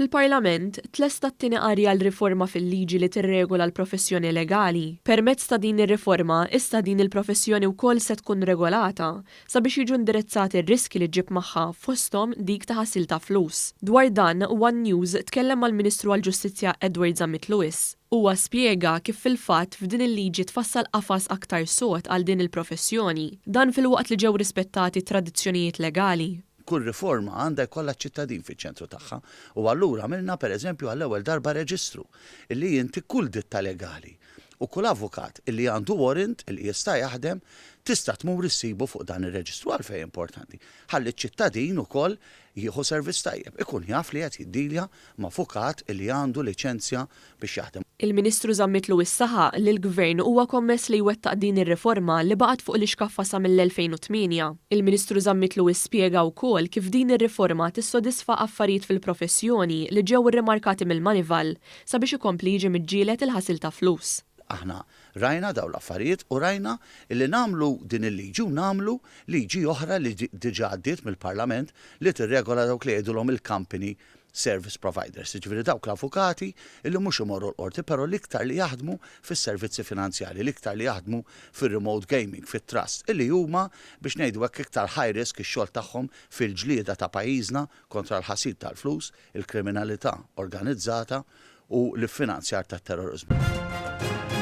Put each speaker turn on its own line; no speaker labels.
Fil-Parlament, tlesta t-tieni qari għal riforma fil-liġi li tirregola l-professjoni legali. Permezz ta' din ir-riforma, issa din il-professjoni wkoll se tkun regolata, sabiex jiġu indirizzati r-riskji li ġġib magħha fosthom dik ta' ħasil ta' flus. Dwar dan, one News tkellem mal-Ministru għall-Ġustizzja Edward Zammit Lewis. Huwa spjega kif fil-fatt f'din il-liġi tfassal qafas aktar sod għal din il-professjoni. Dan filwaqt li ġew rispettati t-tradizzjonijiet legali.
Kull riforma għandha jkollha ċ-ċittadin fiċ-ċentru tagħha u allura għamilna pereżempju għall-ewwel darba reġistru illi inti kull ditta legali u kull avukat illi għandu warrant illi jista' jaħdem tista' tmur issibu fuq dan ir-reġistru. Għalfejn importanti? Ħalli ċ-ċittadin ukoll jieħu servizz tajjeb, ikun jaf li qed jiddilja ma' avukat illi għandu liċenzja biex jaħdem.
Il-Ministru Zammit Lewis saħaq li l-Gvern huwa kommess li jwettaq din ir-riforma li baqgħet fuq l-ixkaffa sa mill-2008. Il-Ministru Zammit Lewis spjega wkoll kif din ir-riforma tissodisfa affarijiet fil-professjoni li ġew irrimarkati mill-Moneyval sabiex ikompli jiġi miġġieled il-ħasil ta' flus.
Aħna rajna dawn l-affarijiet u rajna li nagħmlu din il-liġi u nagħmlu liġi oħra li diġà għaddiet mill-Parlament li tirregola dawk li jgħidulhom il-company service providers, jiġifieri dawk l-avukati li mhux imorru l-qorti però l-iktar li jaħdmu fis-servizzi finanzjarji, l-iktar li jaħdmu fir-remote gaming, fit-trust, illi huma biex ngħidu hekk iktar high risk ix-xogħol tagħhom fil-ġlieda ta' pajjiżna kontra l-ħasil tal-flus, il-kriminalità organizzata u l-iffinanzjar tat-terroriżmu.